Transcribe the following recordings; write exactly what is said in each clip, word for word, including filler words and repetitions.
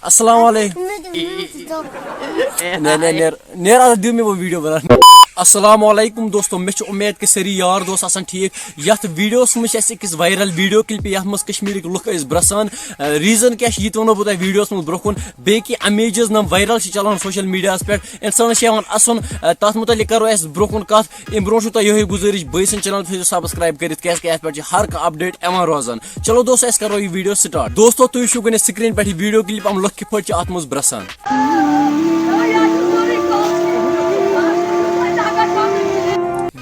السلام علیکم۔ نیر نیر نیر آز دیو مےٚ وۄنۍ ویڈیو بناونہٕ۔ السلام علیکم دوستو، مےٚ چھِ اُمید کہِ سٲری یار دوس آسان ٹھیٖک۔ یتھ ویڈیوس منٛز چھِ اَسہِ أکِس وایرل ویڈیو کلپہِ، یتھ منٛز کشمیٖرٕکۍ لُکھ ٲسۍ برسان۔ ریزن کیٛاہ چھِ، یہِ تہِ ونو بہٕ تۄہہِ ویڈیوس منٛز برونٛہہ کُن۔ بیٚیہِ کہِ امیجز نم وایرل چھِ چلان سوشل میڈیاہس پٮ۪ٹھ، انسانس چھِ یِوان اسُن، تتھ متعلق کرو أسۍ برونٛہہ کُن کتھ۔ امہِ برونٛہہ چھُو تۄہہِ یِہوٚے گُزٲرِش، بٲے سٕنٛد چینل تھٲیزیو سبسکرایب کٔرِتھ، کیٛازِ کہِ اتھ پٮ۪ٹھ چھِ ہر کانٛہہ اپڈیٹ یِوان روزان۔ چلو دوستو، أسۍ کرو یہِ ویڈیو سٹارٹ۔ دوستو، تُہۍ وٕچھِو گۄڈٕنٮ۪تھ سکرین پٮ۪ٹھ یہِ ویڈیو کلپ، یِم لُکھ کِتھ پٲٹھۍ چھِ اتھ منٛز برسان۔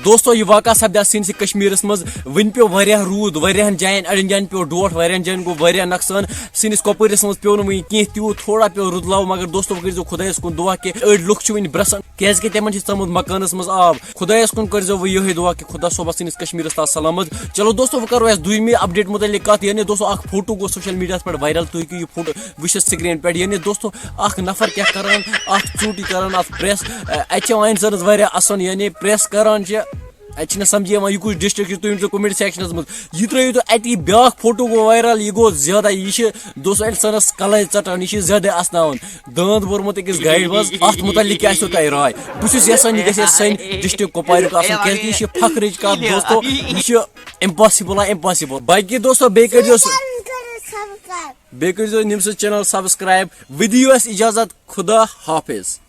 دوستو، یہِ واقعہ سپدیو سٲنِس کشمیرس منٛز۔ وٕنہِ پیوٚو واریاہ روٗد، واریاہن جاین، اڑٮ۪ن جاین پیوٚو ڈوٹھ، واریاہن جاین گوٚو واریاہ نۄقصان۔ سٲنِس کۄپوٲرِس منٛز پیوٚو نہٕ وٕنہِ کینٛہہ تیوٗت، تھوڑا پیوٚو رُدلاو، مگر دوستو، وۄنۍ کٔرۍزیو خۄدایس کُن دُعا کہِ أڑۍ لُکھ چھِ وٕنہِ برسان، کیٛازِ کہِ تِمن چھِ ژامُت مکانس منٛز آب۔ خۄدایس کُن کٔرۍزیو وۄنۍ یِہوٚے دُعا کہِ خۄدا صٲب آسہِ سٲنِس کشمیرس تام سلامت۔ چلو دوستو، وۄنۍ کرو أسۍ دوٚیمہِ اپڈیٹ متعلق کتھ۔ یعنی دوستو، اکھ فوٹو گوٚو سوشل میڈیاہس پٮ۪ٹھ وایرل، تُہۍ ہیٚکِو یہِ فوٹو وٕچھِتھ سکرین پٮ۪ٹھ۔ یعنی دوستو، اکھ نفر کیٛاہ کران، اکھ ژوٗنٛٹھ کران، اتھ پریس، اتہِ چھِ یِوان انسانس واریاہ اسُن، یعنی پریس کران چھِ۔ اتہِ چھِنہٕ سمجھی یِوان یہِ کُس ڈسٹرکٹ چھُ، تُہۍ ؤنۍزیو کمنٹ سیکشنس منٛز۔ یہِ ترٲیِو تُہۍ اَتی، بیٛاکھ فوٹو گوٚو وایرل، یہِ گوٚو زیادٕ، یہِ چھِ دوستو انسانس کلے ژٹان، یہِ چھِ زیادٕ اسناوان۔ داند بوٚرمُت أکِس گایڈِ منٛز، اتھ متعلق کیٛاہ آسیو تۄہہِ راے؟ بہٕ چھُس یژھان یہِ گژھِ ہے سانہِ ڈسٹرکٹ کۄپواریُک آسُن، کیٛازِ کہِ یہِ چھِ فخرٕچ کتھ دوستو، یہِ چھِ امپاسبل، آ، امپاسبل۔ باقی دوستو، بیٚیہِ کٔرۍزیو سُہ، بیٚیہِ کٔرۍزیو نِمسٕز چینل سبسکرایب۔ وۄنۍ دِیِو اَسہِ اجازت، خدا حافظ۔